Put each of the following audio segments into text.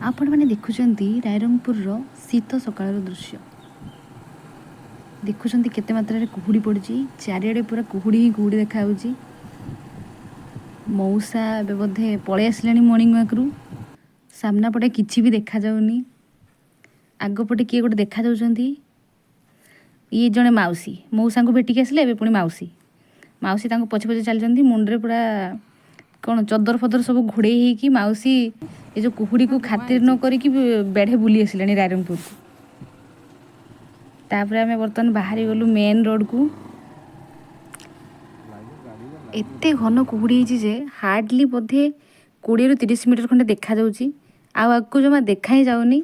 ଆପଣମାନେ ଦେଖୁଛନ୍ତି ରାଇରଙ୍ଗପୁରର ଶୀତ ସକାଳର ଦୃଶ୍ୟ। ଦେଖୁଛନ୍ତି କେତେ ମାତ୍ରାରେ କୁହୁଡ଼ି ପଡ଼ିଛି। ଚାରିଆଡ଼େ ପୁରା କୁହୁଡ଼ି ହିଁ କୁହୁଡ଼ି ଦେଖାଯାଉଛି। ମଉସା ଏବେ ବୋଧେ ପଳେଇ ଆସିଲେଣି ମର୍ଣ୍ଣିଂ ୱାକ୍ରୁ। ସାମ୍ନା ପଟେ କିଛି ବି ଦେଖାଯାଉନି। ଆଗ ପଟେ କିଏ ଗୋଟେ ଦେଖାଯାଉଛନ୍ତି। ଇଏ ଜଣେ ମାଉସୀ, ମଉସାଙ୍କୁ ଭେଟିକି ଆସିଲେ। ଏବେ ପୁଣି ମାଉସୀ ମାଉସୀ ତାଙ୍କ ପଛେ ପଛେ ଚାଲିଛନ୍ତି। ମୁଣ୍ଡରେ ପୁରା କ'ଣ ଚଦର ଫଦର ସବୁ ଘୋଡ଼େଇ ହେଇକି ମାଉସୀ ଏ ଯେଉଁ କୁହୁଡ଼ିକୁ ଖାତିର ନ କରିକି ବେଢ଼େ ବୁଲି ଆସିଲେଣି ରାଇରଙ୍ଗପୁରକୁ। ତାପରେ ଆମେ ବର୍ତ୍ତମାନ ବାହାରି ଗଲୁ ମେନ୍ ରୋଡ଼କୁ। ଏତେ ଘନ କୁହୁଡ଼ି ହେଇଛି ଯେ ହାର୍ଡ଼ଲି ବୋଧେ 20ରୁ 30 ମିଟର ଖଣ୍ଡେ ଦେଖାଯାଉଛି, ଆଉ ଆଗକୁ ଜମା ଦେଖା ହିଁ ଯାଉନି।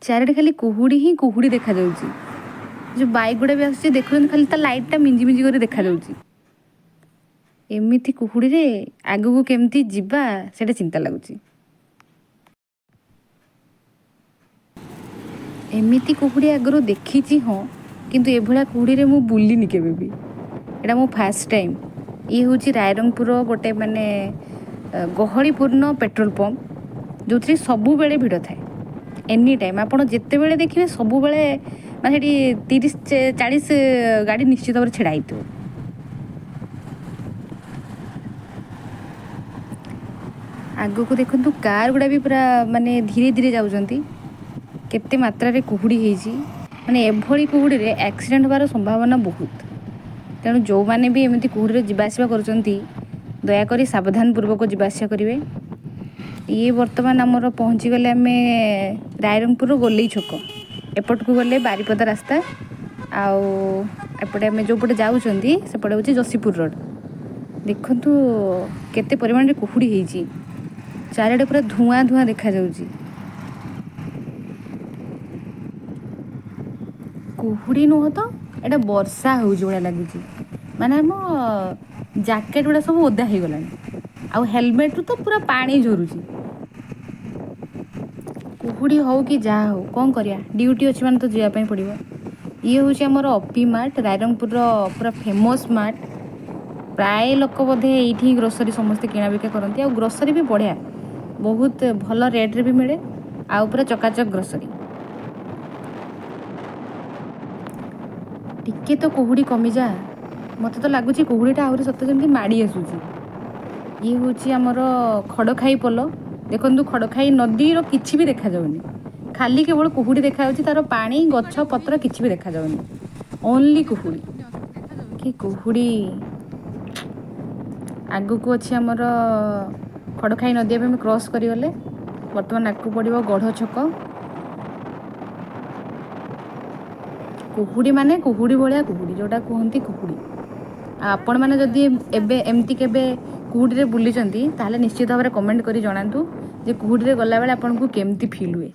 ଚାରିଆଡ଼େ ଖାଲି କୁହୁଡ଼ି ହିଁ କୁହୁଡ଼ି ଦେଖାଯାଉଛି। ଯେଉଁ ବାଇକ୍ ଗୁଡ଼ା ବି ଆସୁଛି ଦେଖୁଛନ୍ତି, ଖାଲି ତା ଲାଇଟ୍ଟା ମିଞ୍ଜି ମିଞ୍ଜି କରି ଦେଖାଯାଉଛି। ଏମିତି କୁହୁଡ଼ିରେ ଆଗକୁ କେମିତି ଯିବା ସେଇଟା ଚିନ୍ତା ଲାଗୁଛି। ଏମିତି କୁହୁଡ଼ି ଆଗରୁ ଦେଖିଛି ହଁ, କିନ୍ତୁ ଏଭଳିଆ କୁହୁଡ଼ିରେ ମୁଁ ବୁଲିନି କେବେ ବି। ଏଇଟା ମୋ ଫାର୍ଷ୍ଟ ଟାଇମ୍। ଇଏ ହେଉଛି ରାଇରଙ୍ଗପୁରର ଗୋଟେ ମାନେ ଗହଳିପୂର୍ଣ୍ଣ ପେଟ୍ରୋଲ ପମ୍ପ, ଯେଉଁଥିରେ ସବୁବେଳେ ଭିଡ଼ ଥାଏ। ଏନି ଟାଇମ୍ ଆପଣ ଯେତେବେଳେ ଦେଖିବେ ସବୁବେଳେ ମାନେ ସେଠି 30 40 ଗାଡ଼ି ନିଶ୍ଚିତ ଭାବରେ ଛିଡ଼ା ହେଇଥିବ। ଆଗକୁ ଦେଖନ୍ତୁ କାର୍ ଗୁଡ଼ା ବି ପୁରା ମାନେ ଧୀରେ ଧୀରେ ଯାଉଛନ୍ତି। କେତେ ମାତ୍ରାରେ କୁହୁଡ଼ି ହେଇଛି, ମାନେ ଏଭଳି କୁହୁଡ଼ିରେ ଆକ୍ସିଡେଣ୍ଟ ହେବାର ସମ୍ଭାବନା ବହୁତ। ତେଣୁ ଯେଉଁମାନେ ବି ଏମିତି କୁହୁଡ଼ିରେ ଯିବା ଆସିବା କରୁଛନ୍ତି, ଦୟାକରି ସାବଧାନ ପୂର୍ବକ ଯିବା ଆସିବା କରିବେ। ଇଏ ବର୍ତ୍ତମାନ ଆମର ପହଞ୍ଚିଗଲେ ଆମେ ରାଇରଙ୍ଗପୁରର ଗୋଲେଇ ଛକ। ଏପଟକୁ ଗଲେ ବାରିପଦା ରାସ୍ତା, ଆଉ ଏପଟେ ଆମେ ଯେଉଁପଟେ ଯାଉଛନ୍ତି ସେପଟେ ହେଉଛି ଯଶୀପୁର ରୋଡ଼। ଦେଖନ୍ତୁ କେତେ ପରିମାଣରେ କୁହୁଡ଼ି ହେଇଛି, ଚାରିଆଡ଼େ ପୁରା ଧୂଆଁ ଧୂଆଁ ଦେଖାଯାଉଛି। କୁହୁଡ଼ି ନୁହଁ ତ ଏଇଟା ବର୍ଷା ହେଉଛି ଭଳିଆ ଲାଗୁଛି। ମାନେ ଆମ ଜ୍ୟାକେଟ୍ ଗୁଡ଼ା ସବୁ ଓଦା ହେଇଗଲାଣି, ଆଉ ହେଲମେଟ୍ରୁ ତ ପୁରା ପାଣି ଝରୁଛି। କୁହୁଡ଼ି ହଉ କି ଯାହା ହଉ, କ'ଣ କରିବା, ଡ୍ୟୁଟି ଅଛି ମାନେ ତ ଯିବା ପାଇଁ ପଡ଼ିବ। ଇଏ ହେଉଛି ଆମର ଅପି ମାର୍ଟ, ରାଇରଙ୍ଗପୁରର ପୁରା ଫେମସ୍ ମାର୍ଟ। ପ୍ରାୟ ଲୋକ ବୋଧେ ଏଇଠି ହିଁ ଗ୍ରୋସରୀ ସମସ୍ତେ କିଣାବିକା କରନ୍ତି। ଆଉ ଗ୍ରୋସରୀ ବି ବଢ଼ିଆ, ବହୁତ ଭଲ ରେଟ୍ରେ ବି ମିଳେ, ଆଉ ପୁରା ଚକାଚକ ଗ୍ରୋସରୀ। ଟିକେ ତ କୁହୁଡ଼ି କମିଯା, ମୋତେ ତ ଲାଗୁଛି କୁହୁଡ଼ିଟା ଆହୁରି ସତେ ଯେମିତି ମାଡ଼ି ଆସୁଛି। ଇଏ ହେଉଛି ଆମର ଖଡ଼ଖାଇ ପୋଲ। ଦେଖନ୍ତୁ ଖଡ଼ଖାଇ ନଦୀର କିଛି ବି ଦେଖାଯାଉନି, ଖାଲି କେବଳ କୁହୁଡ଼ି ଦେଖାଯାଉଛି। ତାର ପାଣି ଗଛ ପତ୍ର କିଛି ବି ଦେଖାଯାଉନି, ଓନ୍ଲି କୁହୁଡ଼ି। କି କୁହୁଡ଼ି! ଆଗକୁ ଅଛି ଆମର ଖଡ଼ଖାଇ ନଦୀ, ଏବେ ଆମେ କ୍ରସ୍ କରିଗଲେ। ବର୍ତ୍ତମାନ ଆଗକୁ ପଡ଼ିବ ଗଢ଼ ଛକ। କୁହୁଡ଼ି ମାନେ କୁହୁଡ଼ି ଭଳିଆ କୁହୁଡ଼ି, ଯେଉଁଟା କୁହନ୍ତି କୁହୁଡ଼ି। ଆଉ ଆପଣମାନେ ଯଦି ଏବେ ଏମିତି କେବେ କୁହୁଡ଼ିରେ ବୁଲିଛନ୍ତି, ତାହେଲେ ନିଶ୍ଚିତ ଭାବରେ କମେଣ୍ଟ କରି ଜଣାନ୍ତୁ ଯେ କୁହୁଡ଼ିରେ ଗଲାବେଳେ ଆପଣଙ୍କୁ କେମିତି ଫିଲ୍ ହୁଏ।